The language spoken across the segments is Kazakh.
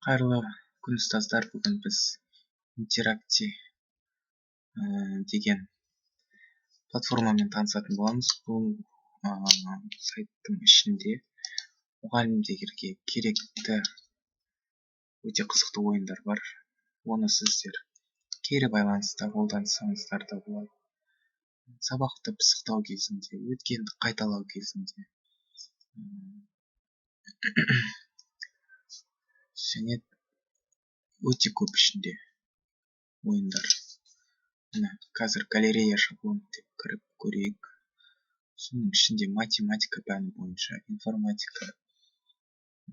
Қайырлы күн, ұстаздар! Бүгін біз Интеракти деген платформамен танысатын боламыз. Бұл сайттың ішінде мұғалімдерге керекті өте қызықты ойындар бар. Оны сіздер кері байланыста қолдансаңыздар да болады. Сабақты пысықтау кезінде, өткенді қайталау кезінде және өте көп ішінде ойындар. Міне, қазір «Галерея шаблонов» деп кіріп көрейік. Соның ішінде математика пәні бойынша, информатика,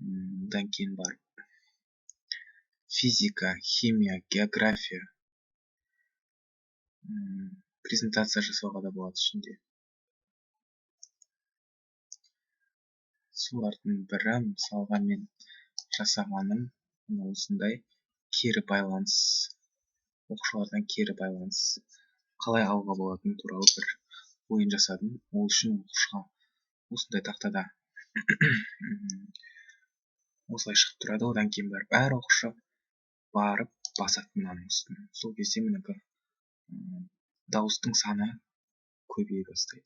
одан кейін барып физика, химия, география, презентация жасауға да болады ішінде. Солардың бірі, мысалға, мен жасағаным мына осындай кері байланыс, оқушылардан кері байланыс қалай алуға болатыны туралы бір ойын жасадым. Ол үшін оқушыға осындай тақтада осылай шығып тұрады. Одан кейін барып әр оқушы барып басады мынаның үстін. Сол кезде мінекей дауыстың саны көбейе бастайды.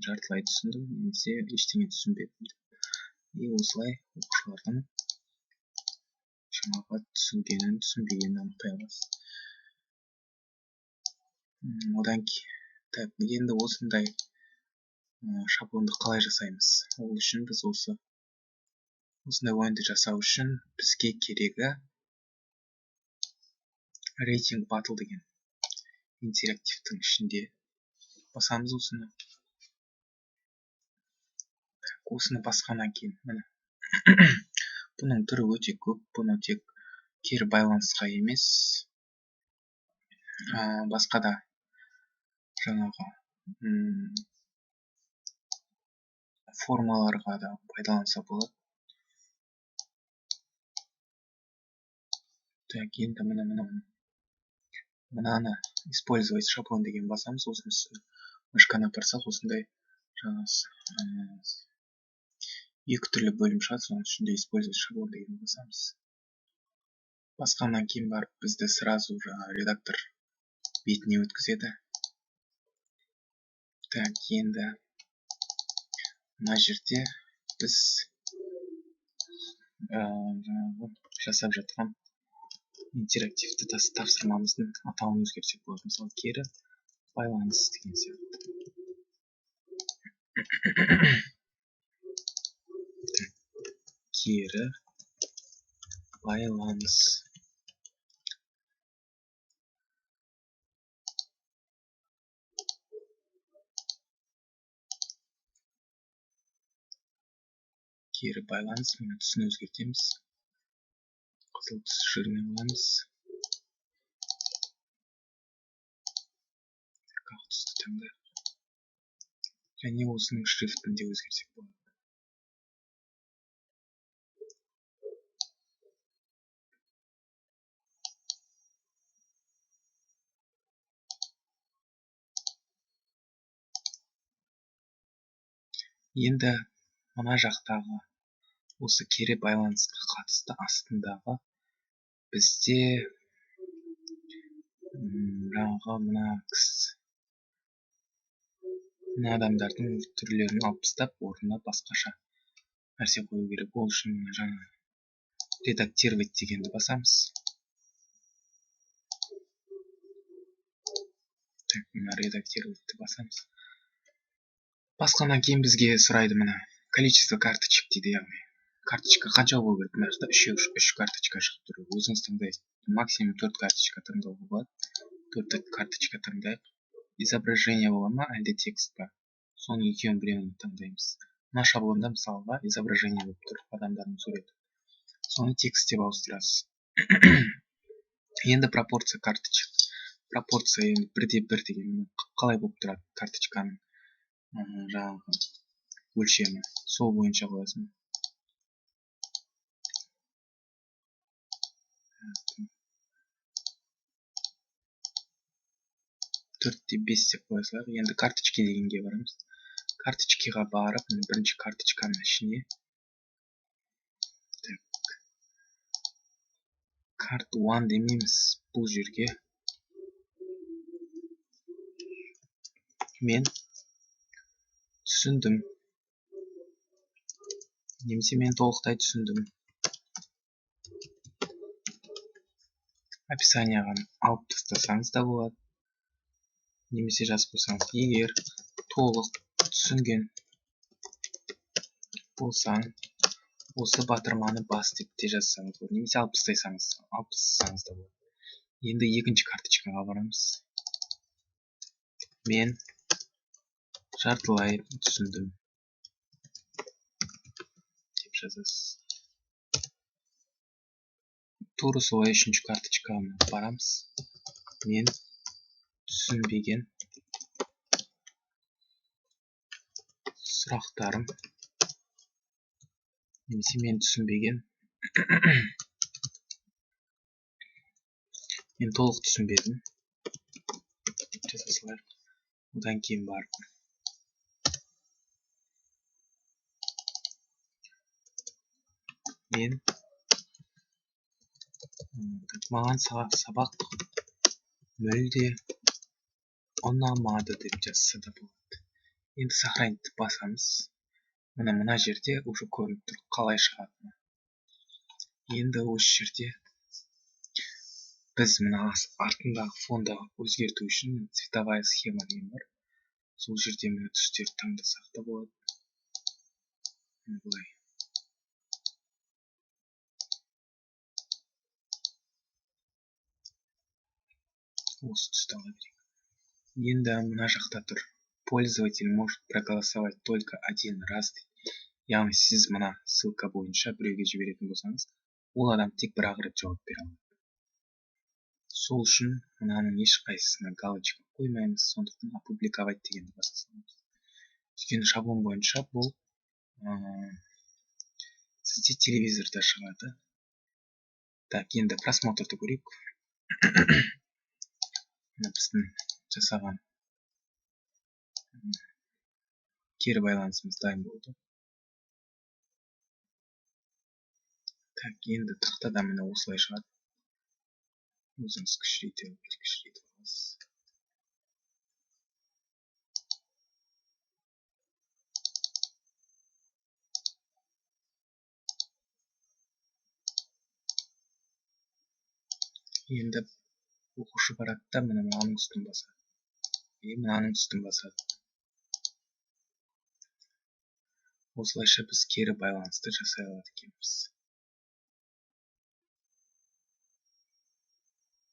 Жартылай түсіндім немесе ештеңе түсінбедім деп. И осылай оқушылардың жаңағы түсінгенін, түсінбегенін анықтай аласыз. Одан кейін, так, енді осындай шаблонды қалай жасаймыз? Ол үшін біз осындай ойынды жасау үшін бізге керегі Рейтинг Батл деген интерактивтің ішінде басамыз осыны. Так, осыны басқаннан кейін, міне, бұның түрі өте көп. Бұны тек кері байланысқа емес, басқа да жаңағы формаларға да пайдаланса болады. Так, енді міне, мынаны «Использовать шаблон» деген басамыз. Осының үстіне мышканы апарсақ, осындай жаңағы екі түрлі бөлім шығады. Соның ішінде «Использовать шаблон» деген басамыз. Басқаннан кейін барып бізді сразу жаңа редактор бетіне өткізеді. Так, енді мына жерде біз жаңағы жасап жатқан интерактивті тапсырмамыздың атауын өзгертсек болады. Мысалы, кері байланыс деген сияқты. Кері байланыс. Кері байланыс, міне, түсін өзгертеміз. Қызыл түс, жирный қыламыз. Ақ түсті таңдайық. Және осының шрифтін де өзгертсек болады. Енді мына жақтағы осы кері байланысқа қатысты астындағы бізде жаңағы мына адамдардың түрлерін алып тастап, орнына басқаша нәрсе қою керек. Ол үшін мына жаңа «Редактировать» дегенді басамыз. Так, мына «Редактировать» басамыз. Басқаннан кейін бізге сұрайды, мына «Количество карточек» дейді, яғни карточка қанша болу керек. Мына жақта үшеу, үш карточка шығып тұр. Өзіңіз таңдайсыз, максимум төрт карточка таңдауға болады. Төрт карточка таңдайық. Изображение бола ма, әлде текст па, соның екеуінің біреуін таңдаймыз. Мына шаблонда, мысалға, изображение болып тұр, адамдардың суреті. Соны текст деп ауыстырасыз. Енді пропорция карточек. Пропорция енді бірде бір деген қалай болып тұрады, карточканың жаңағы өлшемі, сол бойынша қоясың. 4,5 деп қоя салайық. Енді «Карточки» дегенге барамыз. Карточкиға барып, міне, бірінші карточканың ішіне, так, Card 1 демейміз, бұл жерге мен түсіндім немесе мен толықтай түсіндім. Описанияға алып тастасаңыз да болады, немесе жазып қойсаңыз, егер толық түсінген болсаң, осы батырманы бас деп те жазсаңыз болады, немесе алып тастасаңыз да болады. Енді екінші карточкаға барамыз. Мен жартылай түсіндім деп жазасыз. Тура солай үшінші карточкаға барамыз. Мен түсінбеген сұрақтарым немесе мен түсінбеген мен толық түсінбедім деп жаза салайық. Одан кейін барып мен маған сабақ мүлде ұнамады деп жазса да болады. Енді сохранить басамыз. Міне мына жерде уже көрініп тұр қалай шығатыны. Енді осы жерде біз мына артындағы фонды өзгерту үшін цветовая схема деген бар. Сол жерде мына түстерді таңдасақ та болады. Міне былай. Осы түсті ала берейік. Енді мына жақта тұр. Пользователь может проголосовать только один раз. Яғни сіз мына ссылка бойынша біреуге жіберетін болсаңыз, ол адам тек бір-ақ рет жауап бере алады. Сол үшін мынаның ешқайсысына галочка қоймаймыз, сондықтан опубликовать дегенді баса саламыз. Өйткені шаблон бойынша бұл сізде телевизорда шығады. Так, енді просмотрды көрейік. Мына біздің жасаған кері байланысымыз дайын болды. Так, енді тақтада міне осылай шығады. Өзіңіз кішірейтіп аласыз. Енді оқушы барады да міне мынаның үстін басады. Мынаның үстін басады. Осылайша біз кері байланысты жасай алады екенбіз.